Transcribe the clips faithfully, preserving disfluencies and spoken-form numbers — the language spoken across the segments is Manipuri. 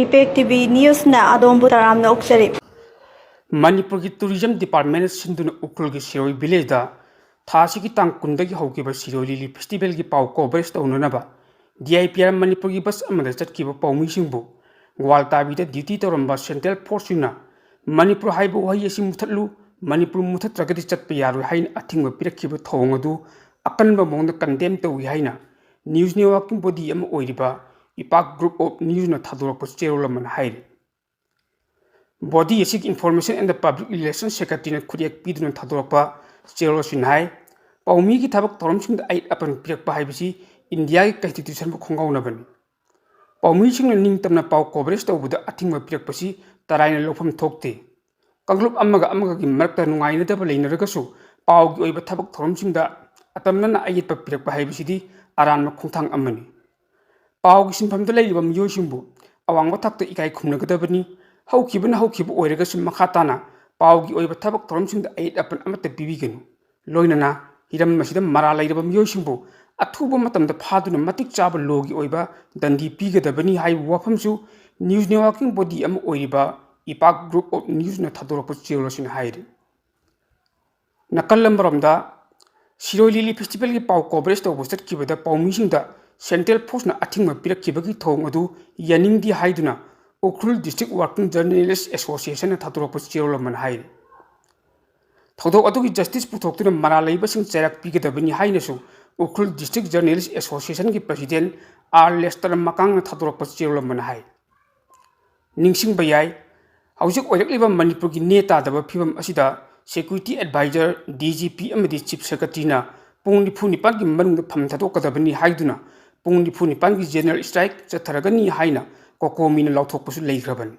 Impact T V Newsꯅ ꯑꯗꯣꯝꯕꯨ ꯇꯔꯥꯝꯅ ꯑꯣꯛꯆꯔꯤ꯫ ꯃꯅꯤꯄꯨꯔꯒꯤ Tourism Departmentꯅ ꯁꯤꯟꯗꯨꯅ ꯎꯈ꯭ꯔꯨꯜꯒꯤ ꯁꯤꯔꯣꯏ villageꯗ ꯊꯥ ꯑꯁꯤꯒꯤ ꯇꯥꯡ ꯀꯨꯟꯗꯒꯤ ꯍꯧꯈꯤꯕ ꯁꯤꯔꯣꯏ Lily Festivalꯒꯤ ꯄꯥꯎ coverage ꯇꯧꯅꯅꯕ D I P R ꯃꯅꯤꯄꯨꯔꯒꯤ bus ꯑꯃꯗ ꯆꯠꯈꯤꯕ ꯄꯥꯎꯃꯤꯁꯤꯡꯕꯨ ꯒ꯭ꯋꯥꯜꯇꯥꯕꯤꯗ duty ꯇꯧꯔꯝꯕ central forceꯁꯤꯡꯅ "ꯃꯅꯤꯄꯨꯔ ꯍꯥꯏꯕ ꯋꯥꯍꯩ ꯑꯁꯤ ꯃꯨꯊꯠꯂꯨ, ꯃꯅꯤꯄꯨꯔ ꯃꯨꯊꯠꯇ꯭ꯔꯒꯗꯤ ꯆꯠꯄ ꯌꯥꯔꯣꯏ" ꯍꯥꯏꯅ ꯑꯊꯤꯡꯕ ꯄꯤꯔꯛꯈꯤꯕ ꯊꯧꯑꯣꯡ ꯑꯗꯨ ꯑꯀꯟꯕ ꯃꯑꯣꯡꯗ condemn ꯇꯧꯏ ꯍꯥꯏꯅ news networking body ꯑꯃ ꯑꯣꯏꯔꯤꯕ ꯏꯄꯥꯛ Group of Newsꯅ ꯊꯥꯗꯣꯔꯛꯄ ꯆꯦꯔꯣꯜ ꯑꯃꯅ ꯍꯥꯏꯔꯤ꯫ Body ꯑꯁꯤꯒꯤ Information and Public Relations Secretaryꯅ ꯈꯨꯠꯌꯦꯛ ꯄꯤꯗꯨꯅ ꯊꯥꯗꯣꯔꯛꯄ ꯆꯦꯔꯣꯜ ꯑꯁꯤꯅ ꯍꯥꯏ, ꯄꯥꯎꯃꯤꯒꯤ ꯊꯕꯛ ꯊꯧꯔꯝꯁꯤꯡꯗ ꯑꯌꯦꯠ ꯑꯄꯟ ꯄꯤꯔꯛꯄ ꯍꯥꯏꯕꯁꯤ ꯏꯟꯗꯤꯌꯥꯒꯤ Constitutionꯕꯨ ꯈꯣꯡꯒꯥꯎꯅꯕꯅꯤ꯫ ꯄꯥꯎꯃꯤꯁꯤꯡꯅ ꯅꯤꯡꯇꯝꯅ ꯄꯥꯎ coverage ꯇꯧꯕꯗ ꯑꯊꯤꯡꯕ ꯄꯤꯔꯛꯄꯁꯤ ꯇꯔꯥꯏꯅ ꯂꯧꯐꯝ ꯊꯣꯛꯇꯦ꯫ ꯀꯥꯡꯂꯨꯞ ꯑꯃꯒ ꯑꯃꯒꯒꯤ ꯃꯔꯛꯇ ꯅꯨꯡꯉꯥꯏꯅꯗꯕ ꯂꯩꯅꯔꯒꯁꯨ ꯄꯥꯎꯒꯤ ꯑꯣꯏꯕ ꯊꯕꯛ ꯊꯧꯔꯝꯁꯤꯡꯗ ꯑꯇꯝꯅꯅ ꯑꯌꯦꯠꯄ ꯄꯤꯔꯛꯄ ꯍꯥꯏꯕꯁꯤꯗꯤ ꯑꯔꯥꯟꯕ ꯈꯣꯡꯊꯥꯡ ꯑꯃꯅꯤ꯫ ꯄꯥꯎꯒꯤ ꯁꯤꯟꯐꯝꯗ ꯂꯩꯔꯤꯕ ꯃꯤꯑꯣꯏꯁꯤꯡꯕꯨ ꯑꯋꯥꯡꯕ ꯊꯥꯛꯇ ꯏꯀꯥꯏ ꯈꯨꯝꯅꯒꯗꯕꯅꯤ꯫ ꯍꯧꯈꯤꯕꯅ ꯍꯧꯈꯤꯕ ꯑꯣꯏꯔꯒꯁꯨ ꯃꯈꯥ ꯇꯥꯅ ꯄꯥꯎꯒꯤ ꯑꯣꯏꯕ ꯊꯕꯛ ꯊꯧꯔꯝꯁꯤꯡꯗ ꯑꯌꯦꯠ ꯑꯄꯟ ꯑꯃꯠꯇ ꯄꯤꯕꯤꯒꯅꯨ꯫ ꯂꯣꯏꯅꯅ ꯍꯤꯔꯝ ꯑꯁꯤꯗ ꯃꯔꯥꯜ ꯂꯩꯔꯕ ꯃꯤꯑꯣꯏꯁꯤꯡꯕꯨ ꯑꯊꯨꯕ ꯃꯇꯝꯗ ꯐꯥꯗꯨꯅ ꯃꯇꯤꯛ ꯆꯥꯕ lawꯒꯤ ꯑꯣꯏꯕ ꯗꯟꯗꯤ ꯄꯤꯒꯗꯕꯅꯤ ꯍꯥꯏꯕ ꯋꯥꯐꯝꯁꯨ news networking body ꯑꯃ ꯑꯣꯏꯔꯤꯕ ꯏꯄꯥꯛ Group of Newsꯅ ꯊꯥꯗꯣꯔꯛꯄ ꯆꯦꯔꯣꯜ ꯑꯁꯤꯅ ꯍꯥꯏꯔꯤ꯫ ꯅꯥꯀꯜ ꯑꯃꯔꯣꯝꯗ, ꯁꯤꯔꯣꯏ Lily Festivalꯒꯤ ꯄꯥꯎ coverage ꯇꯧꯕ ꯆꯠꯈꯤꯕꯗ ꯄꯥꯎꯃꯤꯁꯤꯡꯗ central forceꯅ ꯑꯊꯤꯡꯕ ꯄꯤꯔꯛꯈꯤꯕꯒꯤ ꯊꯧꯑꯣꯡ ꯑꯗꯨ ꯌꯥꯅꯤꯡꯗꯦ ꯍꯥꯏꯗꯨꯅ ꯎꯈ꯭ꯔꯨꯜ District Working Journalist Associationꯅ ꯊꯥꯗꯣꯔꯛꯄ ꯆꯦꯔꯣꯜ ꯑꯃꯅ ꯍꯥꯏꯔꯤ꯫ ꯊꯧꯗꯣꯛ ꯑꯗꯨꯒꯤ justice ꯄꯨꯊꯣꯛꯇꯨꯅ ꯃꯔꯥꯜ ꯂꯩꯕꯁꯤꯡ ꯆꯩꯔꯥꯛ ꯄꯤꯒꯗꯕꯅꯤ ꯍꯥꯏꯅꯁꯨ ꯎꯈ꯭ꯔꯨꯜ District Journalist Associationꯒꯤ President R ꯂꯦꯁꯇꯔ ꯃꯀꯥꯡꯅ ꯊꯥꯗꯣꯔꯛꯄ ꯆꯦꯔꯣꯜ ꯑꯃꯅ ꯍꯥꯏ꯫ ꯅꯤꯡꯁꯤꯡꯕ ꯌꯥꯏ, ꯍꯧꯖꯤꯛ ꯑꯣꯏꯔꯛꯂꯤꯕ ꯃꯅꯤꯄꯨꯔꯒꯤ ꯅꯦ ꯇꯥꯗꯕ ꯐꯤꯕꯝ ꯑꯁꯤꯗ Security Advisor, D G P ꯑꯃꯗꯤ Chief Secretaryꯅ ꯄꯨꯡ ꯅꯤꯐꯨ ꯅꯤꯄꯥꯟꯒꯤ ꯃꯅꯨꯡꯗ ꯐꯝ ꯊꯥꯗꯣꯛꯀꯗꯕꯅꯤ ꯍꯥꯏꯗꯨꯅ ꯄꯨꯡ ꯅꯤꯐꯨ ꯅꯤꯄꯥꯟꯒꯤ general strike ꯆꯠꯊꯔꯒꯅꯤ ꯍꯥꯏꯅ COCOMIꯅ ꯂꯥꯎꯊꯣꯛꯄꯁꯨ ꯂꯩꯈ꯭ꯔꯕꯅꯤ꯫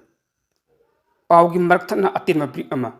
ꯄꯥꯎꯒꯤ ꯃꯔꯛ ꯊꯠꯅ ꯑꯇꯦꯟꯕ brief ꯑꯃ꯫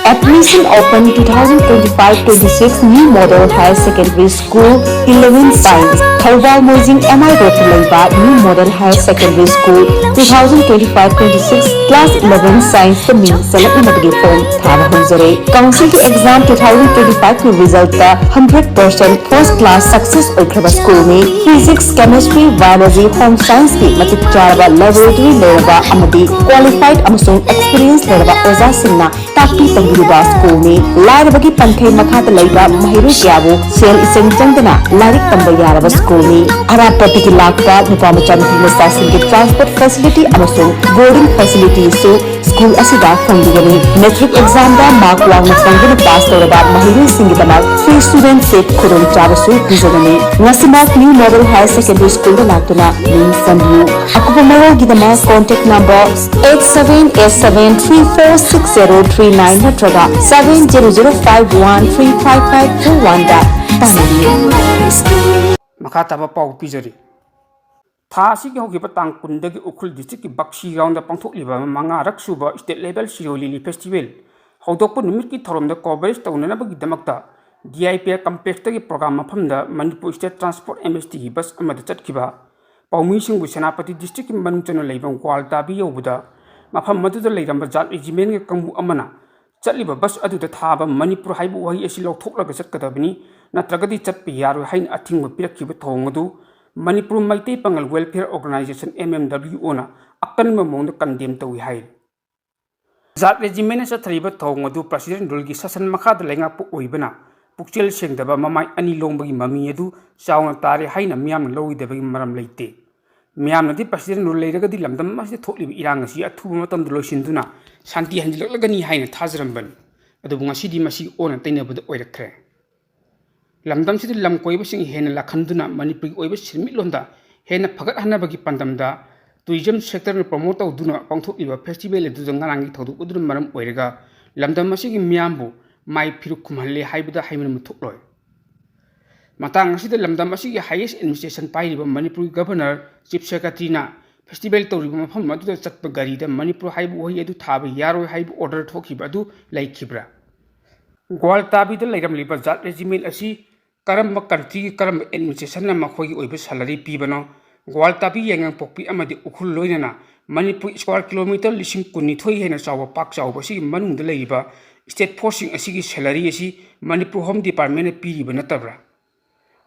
Admission open two thousand twenty-five twenty-six New Model Higher Secondary School eleven Science, Thoubal Moijing M I Road ꯇ ꯂꯩꯕ New Model Higher Secondary School two thousand twenty-five twenty-six Class eleven Science ꯇ ꯃꯤꯡ ꯆꯜꯂꯛꯅꯕꯒꯤ form ꯊꯥꯕ ꯍꯧꯖꯔꯦ꯫ Council ꯒꯤ exam two thousand twenty-five ꯀꯤ result ꯇ hundred percent first class success ꯑꯣꯏꯈ꯭ꯔꯕ school ꯅꯤ꯫ Physics, Chemistry, Biology, Home Science ꯀꯤ ꯃꯇꯤꯛ ꯆꯥꯔꯕ laboratory ꯂꯩꯔꯕ ꯑꯃꯗꯤ qualified ꯑꯃꯁꯨꯡ experience ꯂꯩꯔꯕ ꯑꯣꯖꯥꯁꯤꯡꯅ ꯇꯥꯛꯄꯤ ꯇꯝꯕꯤꯔꯤꯕ school ꯅꯤ꯫ ꯂꯥꯏꯔꯕꯒꯤ ꯄꯟꯊꯩ ꯃꯈꯥꯗ ꯂꯩꯕ ꯃꯍꯩꯔꯣꯏ ꯀꯌꯥꯕꯨ ꯁꯦꯜ ꯏꯆꯪ ꯆꯪꯗꯅ ꯂꯥꯏꯔꯤꯛ ꯇꯝꯕ ꯌꯥꯔꯕ school ꯅꯤ꯫ ꯑꯔꯥꯞꯄꯗꯒꯤ ꯂꯥꯛꯄ ꯅꯨꯄꯥ ꯃꯆꯥ ꯅꯨꯄꯤ ꯃꯆꯥꯁꯤꯡꯒꯤ transport facility ꯑꯃꯁꯨꯡ boarding facility ꯁꯨ school ꯑꯁꯤꯗ ꯐꯪꯕꯤꯒꯅꯤ꯫ Matric exam ꯗ mark ꯋꯥꯡꯅ ꯐꯪꯗꯨꯅ pass ꯇꯧꯔꯕ ꯃꯍꯩꯔꯣꯏꯁꯤꯡꯒꯤꯗꯃꯛ free student seat ꯈꯨꯗꯣꯡꯆꯥꯕꯁꯨ ꯄꯤꯖꯒꯅꯤ꯫ ꯉꯁꯤꯃꯛ New Model Higher Secondary School ꯗ ꯂꯥꯛꯇꯨꯅ ꯃꯤꯡ ꯆꯟꯕꯤꯌꯨ꯫ ꯑꯀꯨꯞꯄ ꯃꯔꯣꯜꯒꯤꯗꯃꯛ contact number eight seven eight seven three four six zero three nine ꯅꯠꯇ꯭ꯔꯒ seven zero zero five one three five five four one ꯗ ꯄꯥꯎ ꯄꯤꯕꯤꯌꯨ꯫ ꯃꯈꯥ ꯇꯥꯕ ꯄꯥꯎ ꯄꯤꯖꯔꯤ꯫ ꯊꯥ ꯑꯁꯤꯒꯤ ꯍꯧꯈꯤꯕ ꯇꯥꯡ ꯀꯨꯟꯗꯒꯤ ꯎꯈ꯭ꯔꯨꯜ district ꯀꯤ ꯕꯛꯁꯤ ground ꯗ ꯄꯥꯡꯊꯣꯛꯂꯤꯕ ꯃꯉꯥꯔꯛ ꯁꯨꯕ state level ꯁꯤꯔꯣꯏ ꯂꯤꯂꯤ festival ꯍꯧꯗꯣꯛꯄ ꯅꯨꯃꯤꯠꯀꯤ ꯊꯧꯔꯝꯗ coverage ꯇꯧꯅꯅꯕꯒꯤꯗꯃꯛꯇ D I P R complex ꯇꯒꯤ program ꯃꯐꯝꯗ Manipur state transport M S T ꯒꯤ bus ꯑꯃꯗ ꯆꯠꯈꯤꯕ ꯄꯥꯎꯃꯤꯁꯤꯡꯕꯨ ꯁꯦꯅꯥꯄꯇꯤ district ꯀꯤ ꯃꯅꯨꯡ ꯆꯟꯅ ꯂꯩꯕ ꯒ꯭ꯋꯥꯜꯇꯥꯕꯤ ꯌꯧꯕꯗ ꯃꯐꯝ ꯑꯗꯨꯗ ꯂꯩꯔꯝꯕ ꯖꯥꯠ regiment ꯀꯤ ꯀꯥꯡꯕꯨ ꯑꯃꯅ ꯆꯠꯂꯤꯕ bus ꯑꯗꯨꯗ ꯊꯥꯕ ꯃꯅꯤꯄꯨꯔ ꯍꯥꯏꯕ ꯋꯥꯍꯩ ꯑꯁꯤ ꯂꯧꯊꯣꯛꯂꯒ ꯆꯠꯀꯗꯕꯅꯤ, ꯅꯠꯇ꯭ꯔꯒꯗꯤ ꯆꯠꯄ ꯌꯥꯔꯣꯏ ꯍꯥꯏꯅ ꯑꯊꯤꯡꯕ ꯄꯤꯔꯛꯈꯤꯕ ꯊꯧꯑꯣꯡ ꯑꯗꯨ ꯃꯅꯤꯄꯨꯔ ꯃꯩꯇꯩ ꯄꯥꯉꯜ Welfare Organisation, M M W O ꯅ ꯑꯀꯟꯕ ꯃꯑꯣꯡꯗ condemn ꯇꯧꯏ ꯍꯥꯏꯔꯤ꯫ ꯖꯥꯠ regiment ꯅ ꯆꯠꯊꯔꯤꯕ ꯊꯧꯑꯣꯡ ꯑꯗꯨ President Rule ꯒꯤ ꯁꯥꯁꯟ ꯃꯈꯥꯗ ꯂꯩꯉꯥꯛꯄ ꯑꯣꯏꯕꯅ ꯄꯨꯛꯆꯦꯜ ꯁꯦꯡꯗꯕ, ꯃꯃꯥꯏ ꯑꯅꯤ ꯂꯣꯡꯕꯒꯤ ꯃꯃꯤ ꯑꯗꯨ ꯆꯥꯎꯅ ꯇꯥꯔꯦ ꯍꯥꯏꯅ ꯃꯤꯌꯥꯝꯅ ꯂꯧꯔꯣꯏꯗꯕꯒꯤ ꯃꯔꯝ ꯂꯩꯇꯦ꯫ ꯃꯤꯌꯥꯝꯅꯗꯤ President Rule ꯂꯩꯔꯒꯗꯤ ꯂꯝꯗꯝ ꯑꯁꯤꯗ ꯊꯣꯛꯂꯤꯕ ꯏꯔꯥꯡ ꯑꯁꯤ ꯑꯊꯨꯕ ꯃꯇꯝꯗ ꯂꯣꯏꯁꯤꯟꯗꯨꯅ ꯁꯥꯟꯇꯤ ꯍꯟꯖꯤꯜꯂꯛꯂꯒꯅꯤ ꯍꯥꯏꯅ ꯊꯥꯖꯔꯝꯕꯅꯤ꯫ ꯑꯗꯨꯕꯨ ꯉꯁꯤꯗꯤ ꯃꯁꯤ ꯑꯣꯟꯅ ꯇꯩꯅꯕꯗ ꯑꯣꯏꯔꯛꯈ꯭ꯔꯦ꯫ ꯂꯝꯗꯝꯁꯤꯗ ꯂꯝ ꯀꯣꯏꯕꯁꯤꯡ ꯍꯦꯟꯅ ꯂꯥꯛꯍꯟꯗꯨꯅ ꯃꯅꯤꯄꯨꯔꯒꯤ ꯑꯣꯏꯕ ꯁꯦꯟꯃꯤꯠꯂꯣꯟꯗ ꯍꯦꯟꯅ ꯐꯒꯠꯍꯟꯅꯕꯒꯤ ꯄꯥꯟꯗꯝꯗ tourism sector ꯅ promote ꯇꯧꯗꯨꯅ ꯄꯥꯡꯊꯣꯛꯂꯤꯕ festival ꯑꯗꯨꯗ ꯉꯔꯥꯡꯒꯤ ꯊꯧꯗꯣꯛ ꯑꯗꯨꯅ ꯃꯔꯝ ꯑꯣꯏꯔꯒ ꯂꯝꯗꯝ ꯑꯁꯤꯒꯤ ꯃꯤꯌꯥꯝꯕꯨ ꯃꯥꯏ ꯐꯤꯔꯨꯛ ꯈꯨꯝꯍꯜꯂꯦ ꯍꯥꯏꯕꯗ ꯍꯥꯏꯃꯟꯕ ꯊꯣꯛꯂꯣꯏ꯫ ꯃꯇꯥꯡ ꯑꯁꯤꯗ ꯂꯝꯗꯝ ꯑꯁꯤꯒꯤ highest administration ꯄꯥꯏꯔꯤꯕ ꯃꯅꯤꯄꯨꯔꯒꯤ Governor, Chief Secretary ꯅ ꯐꯦꯁꯇꯤꯚꯦꯜ ꯇꯧꯔꯤꯕ ꯃꯐꯝ ꯑꯗꯨꯗ ꯆꯠꯄ ꯒꯥꯔꯤꯗ ꯃꯅꯤꯄꯨꯔ ꯍꯥꯏꯕ ꯋꯥꯍꯩ ꯑꯗꯨ ꯊꯥꯕ ꯌꯥꯔꯣꯏ ꯍꯥꯏꯕ ꯑꯣꯔꯗꯔ ꯊꯣꯛꯈꯤꯕ ꯑꯗꯨ ꯂꯩꯈꯤꯕ꯭ꯔꯥ? ꯒ꯭ꯋꯥꯜꯇꯥꯕꯤꯗ ꯂꯩꯔꯝꯂꯤꯕ ꯖꯥꯠ ꯔꯦꯖꯤꯃꯦꯟ ꯑꯁꯤ ꯀꯔꯝꯕ ꯀꯟꯇ꯭ꯔꯤꯒꯤ ꯀꯔꯝꯕ ꯑꯦꯗꯃꯤꯅꯤꯁꯇ꯭ꯔꯦꯁꯟꯅ ꯃꯈꯣꯏꯒꯤ ꯑꯣꯏꯕ ꯁꯦꯂꯔꯤ ꯄꯤꯕꯅꯣ? ꯒ꯭ꯋꯥꯜꯇꯥꯕꯤ, ꯌꯥꯏꯉꯪꯄꯣꯛꯄꯤ ꯑꯃꯗꯤ ꯎꯈ꯭ꯔꯨꯜ ꯂꯣꯏꯅꯅ ꯃꯅꯤꯄꯨꯔ ꯁ꯭ꯀ꯭ꯋꯥꯔ ꯀꯤꯂꯣꯃꯤꯇꯔ ꯂꯤꯁꯤꯡ ꯀꯨꯟꯅꯤꯊꯣꯏ ꯍꯦꯟꯅ ꯆꯥꯎꯕ ꯄꯥꯛ ꯆꯥꯎꯕ ꯑꯁꯤꯒꯤ ꯃꯅꯨꯡꯗ ꯂꯩꯔꯤꯕ ꯁ꯭ꯇꯦꯠ ꯐꯣꯔꯁꯁꯤꯡ ꯑꯁꯤꯒꯤ ꯁꯦꯂꯔꯤ ꯑꯁꯤ ꯃꯅꯤꯄꯨꯔ ꯍꯣꯝ ꯗꯤꯄꯥꯔꯠꯃꯦꯟꯅ ꯄꯤꯔꯤꯕ ꯅꯠꯇꯕ꯭ꯔꯥ?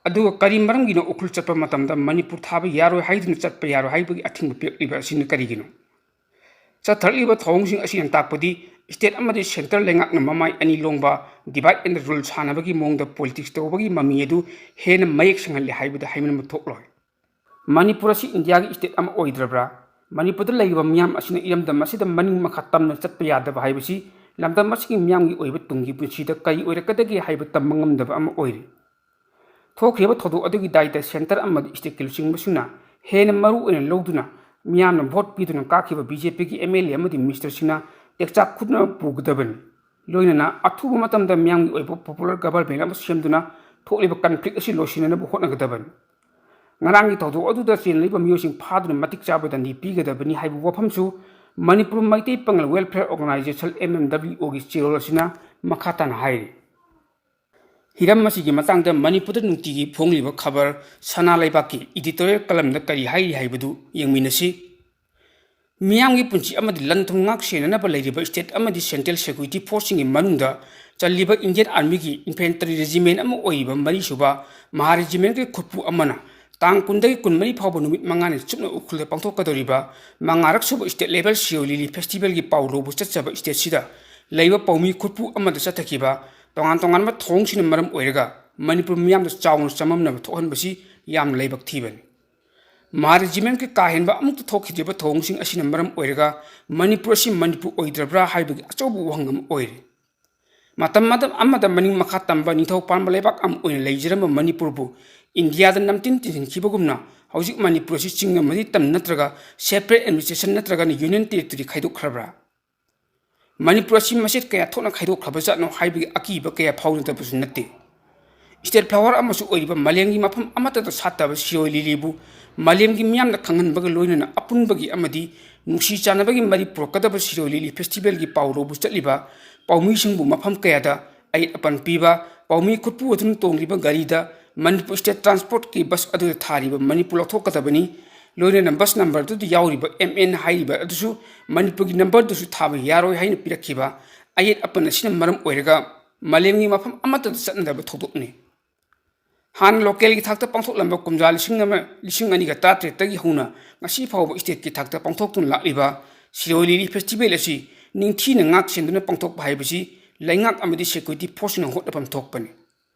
ꯑꯗꯨꯒ ꯀꯔꯤ ꯃꯔꯝꯒꯤꯅꯣ ꯎꯈ꯭ꯔꯨꯜ ꯆꯠꯄ ꯃꯇꯝꯗ ꯃꯅꯤꯄꯨꯔ ꯊꯥꯕ ꯌꯥꯔꯣꯏ ꯍꯥꯏꯗꯨꯅ ꯆꯠꯄ ꯌꯥꯔꯣꯏ ꯍꯥꯏꯕꯒꯤ ꯑꯊꯤꯡꯕ ꯄꯤꯔꯛꯂꯤꯕ ꯑꯁꯤꯅ ꯀꯔꯤꯒꯤꯅꯣ? ꯆꯠꯊꯔꯛꯂꯤꯕ ꯊꯧꯑꯣꯡꯁꯤꯡ ꯑꯁꯤꯅ ꯇꯥꯛꯄꯗꯤ ꯁ꯭ꯇꯦꯠ ꯑꯃꯗꯤ ꯁꯦꯟꯇ꯭ꯔꯦꯜ ꯂꯩꯉꯥꯛꯅ ꯃꯃꯥꯏ ꯑꯅꯤ ꯂꯣꯡꯕ, divide and rule ꯁꯥꯟꯅꯕꯒꯤ ꯃꯑꯣꯡꯗ ꯄꯣꯂꯤꯇꯤꯛꯁ ꯇꯧꯕꯒꯤ ꯃꯃꯤ ꯑꯗꯨ ꯍꯦꯟꯅ ꯃꯌꯦꯛ ꯁꯦꯡꯍꯜꯂꯤ ꯍꯥꯏꯕꯗ ꯍꯥꯏꯃꯟꯕ ꯊꯣꯛꯂꯣꯏ꯫ ꯃꯅꯤꯄꯨꯔ ꯑꯁꯤ ꯏꯟꯗꯤꯌꯥꯒꯤ ꯁ꯭ꯇꯦꯠ ꯑꯃ ꯑꯣꯏꯗ꯭ꯔꯕ꯭ꯔꯥ? ꯃꯅꯤꯄꯨꯔꯗ ꯂꯩꯔꯤꯕ ꯃꯤꯌꯥꯝ ꯑꯁꯤꯅ ꯏꯔꯝꯗꯝ ꯑꯁꯤꯗ ꯃꯅꯤꯡ ꯃꯈꯥ ꯇꯝꯅ ꯆꯠꯄ ꯌꯥꯗꯕ ꯍꯥꯏꯕꯁꯤ ꯂꯝꯗꯝ ꯑꯁꯤꯒꯤ ꯃꯤꯌꯥꯝꯒꯤ ꯑꯣꯏꯕ ꯇꯨꯡꯒꯤ ꯄꯨꯟꯁꯤꯗ ꯀꯔꯤ ꯑꯣꯏꯔꯛꯀꯗꯒꯦ ꯍꯥꯏꯕ ꯇꯝꯕ ꯉꯝꯗꯕ ꯑꯃ ꯑꯣꯏꯔꯤ꯫ ꯊꯣꯛꯈ꯭ꯔꯤꯕ ꯊꯧꯗꯣꯛ ꯑꯗꯨꯒꯤ ꯗꯥꯏꯇ ꯁꯦꯟꯇꯔ ꯑꯃꯗꯤ ꯁ꯭ꯇꯦꯠꯀꯤ ꯂꯨꯆꯤꯡꯕꯁꯤꯡꯅ ꯍꯦꯟꯅ ꯃꯔꯨ ꯑꯣꯏꯅ ꯂꯧꯗꯨꯅ ꯃꯤꯌꯥꯝꯅ ꯚꯣꯠ ꯄꯤꯗꯨꯅ ꯀꯥꯈꯤꯕ ꯕꯤ ꯖꯦ ꯄꯤꯒꯤ ꯑꯦꯝ ꯑꯦꯜ ꯑꯦ ꯑꯃꯗꯤ ꯃꯤꯅꯤꯁꯇꯔꯁꯤꯡꯅ ꯇꯦꯛꯆꯥꯛ ꯈꯨꯠꯅ ꯄꯨꯒꯗꯕꯅꯤ꯫ ꯂꯣꯏꯅꯅ ꯑꯊꯨꯕ ꯃꯇꯝꯗ ꯃꯤꯌꯥꯝꯒꯤ ꯑꯣꯏꯕ ꯄꯣꯄꯨꯂꯔ ꯒꯕꯔꯃꯦꯟ ꯑꯃ ꯁꯦꯝꯗꯨꯅ ꯊꯣꯛꯂꯤꯕ ꯀꯟꯐ꯭ꯂꯤꯛ ꯑꯁꯤ ꯂꯣꯏꯁꯤꯟꯅꯅꯕ ꯍꯣꯠꯅꯒꯗꯕꯅꯤ꯫ ꯉꯔꯥꯡꯒꯤ ꯊꯧꯗꯣꯛ ꯑꯗꯨꯗ ꯆꯦꯜꯂꯤꯕ ꯃꯤꯑꯣꯏꯁꯤꯡ ꯐꯥꯗꯨꯅ ꯃꯇꯤꯛ ꯆꯥꯕ ꯗꯟꯗꯤ ꯄꯤꯒꯗꯕꯅꯤ ꯍꯥꯏꯕ ꯋꯥꯐꯝꯁꯨ Manipur Meitei Pangal welfare organisation, M M W ꯑꯣꯒꯤ ꯆꯦꯔꯣꯜ ꯑꯁꯤꯅ ꯃꯈꯥ ꯇꯥꯅ ꯍꯥꯏꯔꯤ꯫ ꯍꯤꯔꯝ ꯑꯁꯤꯒꯤ ꯃꯇꯥꯡꯗ ꯃꯅꯤꯄꯨꯔꯗ ꯅꯨꯡꯇꯤꯒꯤ ꯐꯣꯡꯂꯤꯕ ꯈꯕꯔ ꯁꯅꯥ ꯂꯩꯕꯥꯛꯀꯤ ꯏꯗꯤꯇꯣꯔꯤꯌꯦꯜ ꯀꯂꯝꯗ ꯀꯔꯤ ꯍꯥꯏꯔꯤ ꯍꯥꯏꯕꯗꯨ ꯌꯦꯡꯃꯤꯟꯅꯁꯤ꯫ ꯃꯤꯌꯥꯝꯒꯤ ꯄꯨꯟꯁꯤ ꯑꯃꯗꯤ ꯂꯟ ꯊꯨꯝ ꯉꯥꯛ ꯁꯦꯟꯅꯅꯕ ꯂꯩꯔꯤꯕ ꯁ꯭ꯇꯦꯠ ꯑꯃꯗꯤ ꯁꯦꯟꯇ꯭ꯔꯦꯜ ꯁꯦꯀ꯭ꯌꯨꯔꯤꯇꯤ ꯐꯣꯔꯁꯁꯤꯡꯒꯤ ꯃꯅꯨꯡꯗ ꯆꯜꯂꯤꯕ ꯏꯟꯗꯤꯌꯟ ꯑꯥꯔꯃꯤꯒꯤ ꯏꯟꯐꯦꯟꯇ꯭ꯔꯤ ꯔꯦꯖꯤꯃꯦꯟ ꯑꯃ ꯑꯣꯏꯔꯤꯕ ꯃꯔꯤꯁꯨꯕ ꯃꯍꯥ ꯔꯦꯖꯤꯃꯦꯟꯒꯤ ꯈꯨꯠꯄꯨ ꯑꯃꯅ ꯇꯥꯡ ꯀꯨꯟꯗꯒꯤ ꯀꯨꯟꯃꯔꯤ ꯐꯥꯎꯕ ꯅꯨꯃꯤꯠ ꯃꯉꯥꯅꯤ ꯆꯨꯞꯅ ꯎꯈ꯭ꯔꯨꯜꯗ ꯄꯥꯡꯊꯣꯛꯀꯗꯧꯔꯤꯕ ꯃꯉꯥꯔꯛ ꯁꯨꯕ ꯁ꯭ꯇꯦꯠ ꯂꯦꯚꯦꯜ ꯁꯤꯔꯣꯏ ꯂꯤꯂꯤ ꯐꯦꯁꯇꯤꯚꯦꯜꯒꯤ ꯄꯥꯎ ꯂꯧꯕ ꯆꯠꯆꯕ ꯁ꯭ꯇꯦꯠꯁꯤꯗ ꯂꯩꯕ ꯄꯥꯎꯃꯤ ꯈꯨꯠꯄꯨ ꯑꯃꯗ ꯆꯠꯊꯈꯤꯕ ꯇꯣꯉꯥꯟ ꯇꯣꯉꯥꯟꯕ ꯊꯧꯑꯣꯡꯁꯤꯡꯅ ꯃꯔꯝ ꯑꯣꯏꯔꯒ ꯃꯅꯤꯄꯨꯔ ꯃꯤꯌꯥꯝꯗ ꯆꯥꯎꯅ ꯆꯃꯝꯅꯕ ꯊꯣꯛꯍꯟꯕꯁꯤ ꯌꯥꯝꯅ ꯂꯥꯏꯕꯛ ꯊꯤꯕꯅꯤ꯫ ꯃꯍꯥ ꯔꯦꯖꯤꯃꯦꯟꯒꯤ ꯀꯥ ꯍꯦꯟꯕ ꯑꯃꯠꯇ ꯊꯣꯛꯈꯤꯗ꯭ꯔꯤꯕ ꯊꯧꯑꯣꯡꯁꯤꯡ ꯑꯁꯤꯅ ꯃꯔꯝ ꯑꯣꯏꯔꯒ ꯃꯅꯤꯄꯨꯔ ꯑꯁꯤ ꯃꯅꯤꯄꯨꯔ ꯑꯣꯏꯗ꯭ꯔꯕ꯭ꯔꯥ ꯍꯥꯏꯕꯒꯤ ꯑꯆꯧꯕ ꯋꯥꯍꯪ ꯑꯃ ꯑꯣꯏꯔꯤ꯫ ꯃꯇꯝ ꯑꯃꯗ ꯃꯅꯤꯡ ꯃꯈꯥ ꯇꯝꯕ ꯅꯤꯡꯊꯧ ꯄꯥꯟꯕ ꯂꯩꯕꯥꯛ ꯑꯃ ꯑꯣꯏꯅ ꯂꯩꯖꯔꯝꯕ ꯃꯅꯤꯄꯨꯔꯕꯨ ꯏꯟꯗꯤꯌꯥꯗ ꯅꯝꯇꯤꯟ ꯇꯤꯟꯁꯤꯟꯈꯤꯕꯒꯨꯝꯅ ꯍꯧꯖꯤꯛ ꯃꯅꯤꯄꯨꯔ ꯑꯁꯤ ꯆꯤꯡ ꯑꯃꯗꯤ ꯇꯝ ꯅꯠꯇ꯭ꯔꯒ ꯁꯦꯄꯔꯦꯠ ꯑꯦꯗꯃꯤꯅꯤꯁꯇ꯭ꯔꯦꯁꯟ ꯅꯠꯇ꯭ꯔꯒꯅ ꯌꯨꯅꯤꯌꯟ ꯇꯦꯔꯤꯇꯣꯔꯤ ꯈꯥꯏꯗꯣꯛꯈ꯭ꯔꯕ꯭ꯔꯥ? ꯃꯅꯤꯄꯨꯔ ꯑꯁꯤ ꯃꯆꯦꯠ ꯀꯌꯥ ꯊꯣꯛꯅ ꯈꯥꯏꯗꯣꯛꯈ꯭ꯔꯕꯖꯥꯠꯅꯣ ꯍꯥꯏꯕꯒꯤ ꯑꯀꯤꯕ ꯀꯌꯥ ꯐꯥꯎꯅꯗꯕꯁꯨ ꯅꯠꯇꯦ꯫ State flower ꯑꯃꯁꯨ ꯑꯣꯏꯔꯤꯕ ꯃꯥꯂꯦꯝꯒꯤ ꯃꯐꯝ ꯑꯃꯠꯇꯗ ꯁꯥꯠꯇꯕ ꯁꯤꯔꯣꯏ ꯂꯤꯂꯤꯕꯨ ꯃꯥꯂꯦꯝꯒꯤ ꯃꯤꯌꯥꯝꯅ ꯈꯪꯍꯟꯕꯒ ꯂꯣꯏꯅꯅ ꯑꯄꯨꯟꯕꯒꯤ ꯑꯃꯗꯤ ꯅꯨꯡꯁꯤ ꯆꯥꯟꯅꯕꯒꯤ ꯃꯔꯤ ꯄꯨꯔꯛꯀꯗꯕ ꯁꯤꯔꯣꯏ ꯂꯤꯂꯤ festivalꯒꯤ ꯄꯥꯎ ꯂꯧꯕ ꯆꯠꯂꯤꯕ ꯄꯥꯎꯃꯤꯁꯤꯡꯕꯨ ꯃꯐꯝ ꯀꯌꯥꯗ ꯑꯌꯦꯠ ꯑꯄꯟ ꯄꯤꯕ, ꯄꯥꯎꯃꯤ ꯈꯨꯠꯄꯨ ꯑꯗꯨꯅ ꯇꯣꯡꯂꯤꯕ ꯒꯥꯔꯤꯗ ꯃꯅꯤꯄꯨꯔ state transportꯀꯤ bus ꯑꯗꯨꯗ ꯊꯥꯔꯤꯕ ꯃꯅꯤꯄꯨꯔ ꯂꯧꯊꯣꯛꯀꯗꯕꯅꯤ, ꯂꯣꯏꯅꯅ bus numberꯗꯨꯗ ꯌꯥꯎꯔꯤꯕ M N ꯍꯥꯏꯔꯤꯕ ꯑꯗꯨꯁꯨ ꯃꯅꯤꯄꯨꯔꯒꯤ numberꯗꯨꯁꯨ ꯊꯥꯕ ꯌꯥꯔꯣꯏ ꯍꯥꯏꯅ ꯄꯤꯔꯛꯈꯤꯕ ꯑꯌꯦꯠ ꯑꯄꯟ ꯑꯁꯤꯅ ꯃꯔꯝ ꯑꯣꯏꯔꯒ ꯃꯥꯂꯦꯝꯒꯤ ꯃꯐꯝ ꯑꯃꯠꯇꯗ ꯆꯠꯅꯗꯕ ꯊꯧꯗꯣꯛꯅꯤ꯫ ꯍꯥꯟꯅ localꯒꯤ ꯊꯥꯛꯇ ꯄꯥꯡꯊꯣꯛꯂꯝꯕ ꯀꯨꯝꯖꯥ ꯂꯤꯁꯤꯡ ꯑꯃ, ꯂꯤꯁꯤꯡ ꯑꯅꯤꯒ ꯇꯔꯥꯇꯔꯦꯠꯇꯒꯤ ꯍꯧꯅ ꯉꯁꯤ ꯐꯥꯎꯕ stateꯀꯤ ꯊꯥꯛꯇ ꯄꯥꯡꯊꯣꯛꯇꯨꯅ ꯂꯥꯛꯂꯤꯕ ꯁꯤꯔꯣꯏ ꯂꯤꯂꯤ festival ꯑꯁꯤ ꯅꯤꯡꯊꯤꯅ ꯉꯥꯛ ꯁꯦꯟꯗꯨꯅ ꯄꯥꯡꯊꯣꯛꯄ ꯍꯥꯏꯕꯁꯤ ꯂꯩꯉꯥꯛ ꯑꯃꯗꯤ security forceꯁꯤꯡꯅ ꯍꯣꯠꯅꯐꯝ ꯊꯣꯛꯄꯅꯤ꯫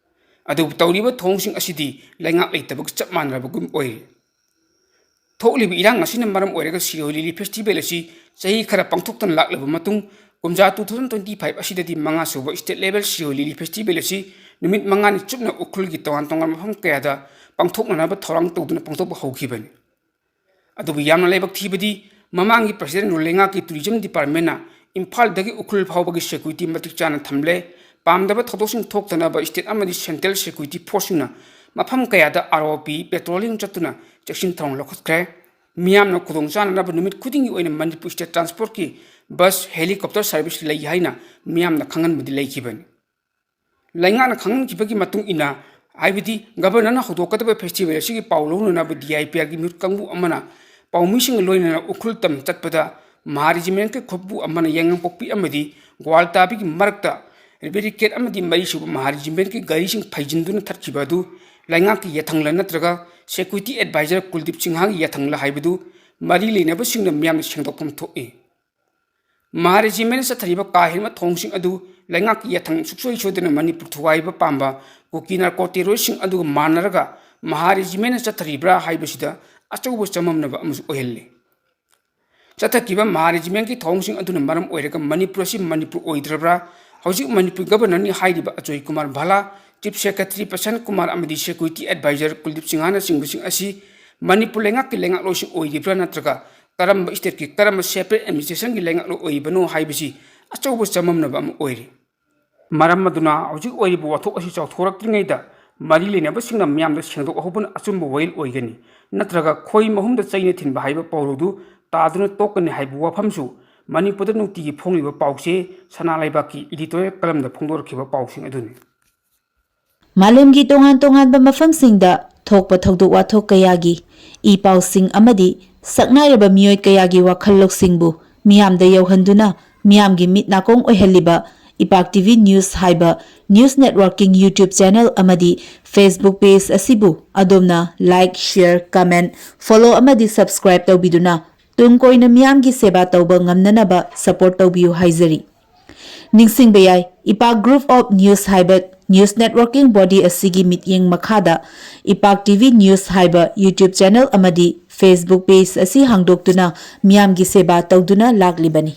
ꯑꯗꯨꯕꯨ ꯇꯧꯔꯤꯕ ꯊꯧꯑꯣꯡꯁꯤꯡ ꯑꯁꯤꯗꯤ ꯂꯩꯉꯥꯛ ꯂꯩꯇꯕꯒ ꯆꯞ ꯃꯥꯟꯅꯔꯕꯒꯨꯝ ꯑꯣꯏꯔꯤ꯫ ꯊꯣꯛꯂꯤꯕ ꯏꯔꯥꯡ ꯑꯁꯤꯅ ꯃꯔꯝ ꯑꯣꯏꯔꯒ ꯁꯤꯔꯣꯏ ꯂꯤꯂꯤ festival ꯑꯁꯤ ꯆꯍꯤ ꯈꯔ ꯄꯥꯡꯊꯣꯛꯇꯅ ꯂꯥꯛꯂꯕ ꯃꯇꯨꯡ, ꯀꯨꯝꯖꯥ two thousand twenty five ꯑꯁꯤꯗꯗꯤ ꯃꯉꯥ ꯁꯨꯕ state level ꯁꯤꯔꯣꯏ ꯂꯤꯂꯤ festival ꯑꯁꯤ ꯅꯨꯃꯤꯠ ꯃꯉꯥꯅꯤ ꯆꯨꯞꯅ ꯎꯈ꯭ꯔꯨꯜꯒꯤ ꯇꯣꯉꯥꯟ ꯇꯣꯉꯥꯟꯕ ꯃꯐꯝ ꯀꯌꯥꯗ ꯄꯥꯡꯊꯣꯛꯅꯅꯕ ꯊꯧꯔꯥꯡ ꯇꯧꯗꯨꯅ ꯄꯥꯡꯊꯣꯛꯄ ꯍꯧꯈꯤꯕꯅꯤ꯫ ꯑꯗꯨꯕꯨ ꯌꯥꯝꯅ ꯂꯥꯏꯕꯛ ꯊꯤꯕꯗꯤ, ꯃꯃꯥꯡꯒꯤ President ꯔꯨꯜ ꯂꯩꯉꯥꯛꯀꯤ tourism departmentꯅ ꯏꯝꯐꯥꯜꯗꯒꯤ ꯎꯈ꯭ꯔꯨꯜ ꯐꯥꯎꯕꯒꯤ security ꯃꯇꯤꯛ ꯆꯥꯅ ꯊꯝꯂꯦ꯫ ꯄꯥꯝꯗꯕ ꯊꯧꯗꯣꯛꯁꯤꯡ ꯊꯣꯛꯇꯅꯕ state ꯑꯃꯗꯤ central security forceꯁꯤꯡꯅ ꯃꯐꯝ ꯀꯌꯥꯗ ROP patrolling ꯆꯠꯇꯨꯅ ꯆꯦꯛꯁꯤꯟ ꯊꯧꯔꯥꯡ ꯂꯧꯈꯠꯈ꯭ꯔꯦ꯫ ꯃꯤꯌꯥꯝꯅ ꯈꯨꯗꯣꯡ ꯆꯥꯅꯅꯕ ꯅꯨꯃꯤꯠ ꯈꯨꯗꯤꯡꯒꯤ ꯑꯣꯏꯅ Manipur state transportꯀꯤ bus, helicopter service ꯂꯩ ꯍꯥꯏꯅ ꯃꯤꯌꯥꯝꯅ ꯈꯪꯍꯟꯕꯗꯤ ꯂꯩꯈꯤꯕꯅꯤ꯫ ꯂꯩꯉꯥꯛꯅ ꯈꯪꯍꯟꯈꯤꯕꯒꯤ ꯃꯇꯨꯡ ꯏꯟꯅ, ꯍꯥꯏꯕꯗꯤ Governorꯅ ꯍꯧꯗꯣꯛꯀꯗꯕ festival ꯑꯁꯤꯒꯤ ꯄꯥꯎ ꯂꯧꯅꯅꯕ DIPRꯒꯤ ꯃꯤꯍꯨꯠ ꯀꯥꯡꯕꯨ ꯑꯃꯅ ꯄꯥꯎꯃꯤꯁꯤꯡꯒ ꯂꯣꯏꯅꯅ ꯎꯈ꯭ꯔꯨꯜ ꯇꯝ ꯆꯠꯄꯗ ꯃꯍꯥ regimentꯀꯤ ꯈꯨꯠꯄꯨ ꯑꯃꯅ ꯌꯥꯏꯉꯪꯄꯣꯛꯄꯤ ꯑꯃꯗꯤ ꯒ꯭ꯋꯥꯜꯇꯥꯕꯤꯒꯤ ꯃꯔꯛꯇ barricade ꯑꯃꯗꯤ ꯃꯔꯤ ꯁꯨꯕ ꯃꯍꯥ regimentꯀꯤ ꯒꯥꯔꯤꯁꯤꯡ ꯐꯩꯖꯤꯟꯗꯨꯅ ꯊꯠꯈꯤꯕ ꯑꯗꯨ ꯂꯩꯉꯥꯛꯀꯤ ꯌꯥꯊꯪꯂ ꯅꯠꯇ꯭ꯔꯒ security advisor ꯀꯨꯜꯗꯤꯞ ꯁꯤꯡꯍꯒꯤ ꯌꯥꯊꯪꯂ ꯍꯥꯏꯕꯗꯨ ꯃꯔꯤ ꯂꯩꯅꯕꯁꯤꯡꯅ ꯃꯤꯌꯥꯝꯗ ꯁꯦꯡꯗꯣꯛꯐꯝ ꯊꯣꯛꯏ꯫ ꯃꯍꯥ regimentꯅ ꯆꯠꯊꯔꯤꯕ ꯀꯥ ꯍꯦꯟꯕ ꯊꯧꯑꯣꯡꯁꯤꯡ ꯑꯗꯨ ꯂꯩꯉꯥꯛꯀꯤ ꯌꯥꯊꯪ ꯁꯨꯡꯁꯣꯏ ꯁꯣꯏꯗꯅ ꯃꯅꯤꯄꯨꯔ ꯊꯨꯒꯥꯏꯕ ꯄꯥꯝꯕ ꯀꯨꯀꯤ narco terroristꯁꯤꯡ ꯑꯗꯨꯒ ꯃꯥꯟꯅꯔꯒ ꯃꯍꯥ regimentꯅ ꯆꯠꯊꯔꯤꯕ꯭ꯔꯥ ꯍꯥꯏꯕꯁꯤꯗ ꯑꯆꯧꯕ ꯆꯃꯝꯅꯕ ꯑꯃꯁꯨ ꯑꯣꯏꯍꯜꯂꯤ꯫ ꯆꯠꯊꯈꯤꯕ ꯃꯍꯥ regimentꯀꯤ ꯊꯧꯑꯣꯡꯁꯤꯡ ꯑꯗꯨꯅ ꯃꯔꯝ ꯑꯣꯏꯔꯒ ꯃꯅꯤꯄꯨꯔ ꯑꯁꯤ ꯃꯅꯤꯄꯨꯔ ꯑꯣꯏꯗ꯭ꯔꯕ꯭ꯔꯥ? ꯍꯧꯖꯤꯛ ꯃꯅꯤꯄꯨꯔ Governorꯅꯤ ꯍꯥꯏꯔꯤꯕ ꯑꯖꯣꯏ ꯀꯨꯃꯥꯔ ꯚꯥꯂꯥ, Chief Secretary ꯄ꯭ꯔꯁꯥꯟ ꯀꯨꯃꯥꯔ ꯑꯃꯗꯤ security advisor ꯀꯨꯜꯗꯤꯞ ꯁꯤꯡꯍꯅꯆꯤꯡꯕꯁꯤꯡ ꯑꯁꯤ ꯃꯅꯤꯄꯨꯔ ꯂꯩꯉꯥꯛꯀꯤ ꯂꯩꯉꯥꯛꯂꯣꯏꯁꯤꯡ ꯑꯣꯏꯔꯤꯕ꯭ꯔꯥ ꯅꯠꯇ꯭ꯔꯒ ꯀꯔꯝꯕ stateꯀꯤ ꯀꯔꯝꯕ separate administrationꯒꯤ ꯂꯩꯉꯥꯛꯂꯣꯏ ꯑꯣꯏꯔꯤꯕꯅꯣ ꯍꯥꯏꯕꯁꯤ ꯑꯆꯧꯕ ꯆꯃꯝꯅꯕ ꯑꯃ ꯑꯣꯏꯔꯤ꯫ ꯃꯔꯝ ꯑꯗꯨꯅ ꯍꯧꯖꯤꯛ ꯑꯣꯏꯔꯤꯕ ꯋꯥꯊꯣꯛ ꯑꯁꯤ ꯆꯥꯎꯊꯣꯔꯛꯇ꯭ꯔꯤꯉꯩꯗ ꯃꯔꯤ ꯂꯩꯅꯕꯁꯤꯡꯅ ꯃꯤꯌꯥꯝꯗ ꯁꯦꯡꯗꯣꯛꯍꯧꯕꯅ ꯑꯆꯨꯝꯕ ꯋꯥꯌꯦꯜ ꯑꯣꯏꯒꯅꯤ, ꯅꯠꯇ꯭ꯔꯒ ꯈꯣꯏ ꯃꯍꯨꯝꯗ ꯆꯩꯅ ꯊꯤꯟꯕ ꯍꯥꯏꯕ ꯄꯥꯎꯔꯧꯗꯨ ꯇꯥꯗꯨꯅ ꯇꯣꯛꯀꯅꯤ ꯍꯥꯏꯕ ꯋꯥꯐꯝꯁꯨ ꯃꯅꯤꯄꯨꯔꯗ ꯅꯨꯡꯇꯤꯒꯤ ꯐꯣꯡꯂꯤꯕ ꯄꯥꯎꯆꯦ ꯁꯅꯥ ꯂꯩꯕꯥꯛꯀꯤ editorial ꯀꯂꯝꯗ ꯐꯣꯡꯗꯣꯔꯛꯈꯤꯕ ꯄꯥꯎꯁꯤꯡ ꯑꯗꯨꯅꯤ꯫ ꯃꯥꯂꯦꯝꯒꯤ ꯇꯣꯉꯥꯟ ꯇꯣꯉꯥꯟꯕ ꯃꯐꯝꯁꯤꯡꯗ ꯊꯣꯛꯄ ꯊꯧꯗꯣꯛ ꯋꯥꯊꯣꯛ ꯀꯌꯥꯒꯤ ꯏ ꯄꯥꯎꯁꯤꯡ ꯑꯃꯗꯤ ꯁꯛꯅꯥꯏꯔꯕ ꯃꯤꯑꯣꯏ ꯀꯌꯥꯒꯤ ꯋꯥꯈꯜ ꯂꯧꯁꯤꯡꯕꯨ ꯃꯤꯌꯥꯝꯗ ꯌꯧꯍꯟꯗꯨꯅ ꯃꯤꯌꯥꯝꯒꯤ ꯃꯤꯠ ꯅꯥꯀꯣꯡ ꯑꯣꯏꯍꯜꯂꯤꯕ ꯏꯄꯥꯛ ꯇꯤꯚꯤ ꯅ꯭ꯌꯨꯁ ꯍꯥꯏꯕ ꯅ꯭ꯌꯨꯁ ꯅꯦꯠꯋꯔꯀꯤꯡ YouTube ꯆꯦꯅꯦꯜ ꯑꯃꯗꯤ Facebook ꯄꯦꯖ ꯑꯁꯤꯕꯨ ꯑꯗꯣꯝꯅ like, share, comment, follow ꯑꯃꯗꯤ subscribe ꯇꯧꯕꯤꯗꯨꯅ ꯇꯨꯡ ꯀꯣꯏꯅ ꯃꯤꯌꯥꯝꯒꯤ ꯁꯦꯕꯥ ꯇꯧꯕ ꯉꯝꯅꯅꯕ support ꯇꯧꯕꯤꯌꯨ ꯍꯥꯏꯖꯔꯤ꯫ ꯅꯤꯡꯁꯤꯡꯕ ꯌꯥꯏ, ꯏꯄꯥꯛ Group of News ꯍꯥꯏꯕ ꯅ꯭ꯌꯨꯁ ꯅꯦꯠꯋꯔꯀꯤꯡ ꯕꯣꯗꯤ ꯑꯁꯤꯒꯤ ꯃꯤꯠꯌꯦꯡ ꯃꯈꯥꯗ ꯏꯄꯥꯛ ꯇꯤꯚꯤ ꯅ꯭ꯌꯨꯁ ꯍꯥꯏꯕ YouTube ꯆꯦꯅꯦꯜ ꯑꯃꯗꯤ Facebook ꯄꯦꯖ ꯑꯁꯤ ꯍꯥꯡꯗꯣꯛꯇꯨꯅ ꯃꯤꯌꯥꯝꯒꯤ ꯁꯦꯕꯥ ꯇꯧꯗꯨꯅ ꯂꯥꯛꯂꯤꯕꯅꯤ꯫